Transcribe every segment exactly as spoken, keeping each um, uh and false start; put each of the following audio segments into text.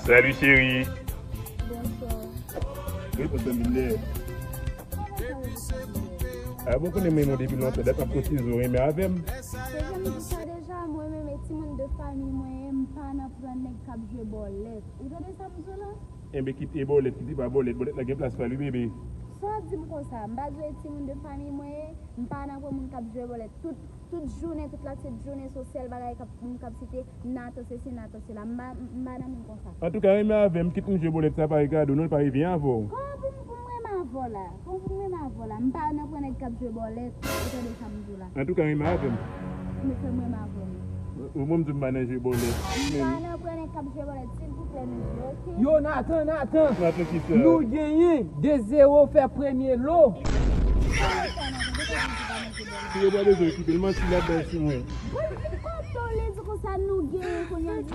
Salut chérie. Bonswa. Wi, pou zanmi m dèyè. A bon, konnen mwen menm depi lontan, dat m ap kotize w renmen avè m. Se jan m di sa deja, mwen menm e timoun de fanmi mwen ye, m pa nan pran nèg k ap jwe bòlèt. Ou tande sa m di w la? Enben, kite bòlèt, kite pa bòlèt, bòlèt la gen plas pa l wi, bebe. Sa w ap di m konsa? M pa di w e timoun de fanmi mwen ye, m pa nan pran moun k ap jwe bòlèt. Tout, tout jounen, tout la tit jounen, se sèl bagay k ap, moun k ap site, Nathan sesi, Nathan sela. M pa, m pa nan moun konsa. Antouka, renmen avè m, kit m jwe bòlèt, sa pa e kado, non, l pa e byen avè w. Kòman pou m, pou m renmen avè w la? Kòman pou m renmen avè w la? M pa nan pran nèg k ap jwe bòlèt, ou tande sa m di w la? Antouka, renmen avè m. Ou fè m renmen avè w. Ou, ou, mwen, m di m pa nan jwe bòlèt. M pa nan pran nèg k ap jwe bòlèt, silvouplè, mesye, oke? Yo, Nathan, Nathan! Nathan ki sa? Nou genyen de zewo fè premye lo. Sa, Nathan, de kwa ou di pa nan jwe bòlèt? Si yo pa bezwen okipe l, manti l ap bay sou mwen. Bon, vin kote w, li di konsa nou genyen kounye a di.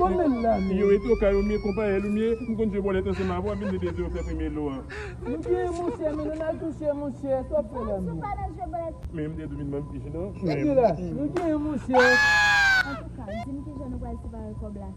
Bon, men la, men. Yo, e to ka yo, m ye konpayèl ou m ye, m konn jwe bòlèt ansanm avè w, vin de zewo fè premye lo a. Nou genyen, monchè, men nou n al touche, monchè, sa w ap fè la, men. Ou pa nan jwe bòlèt. Men m te di w vin ban m pich, non? Gade la, nou genyen, monchè. Antouka, di m kijan nou pral separe kòb la.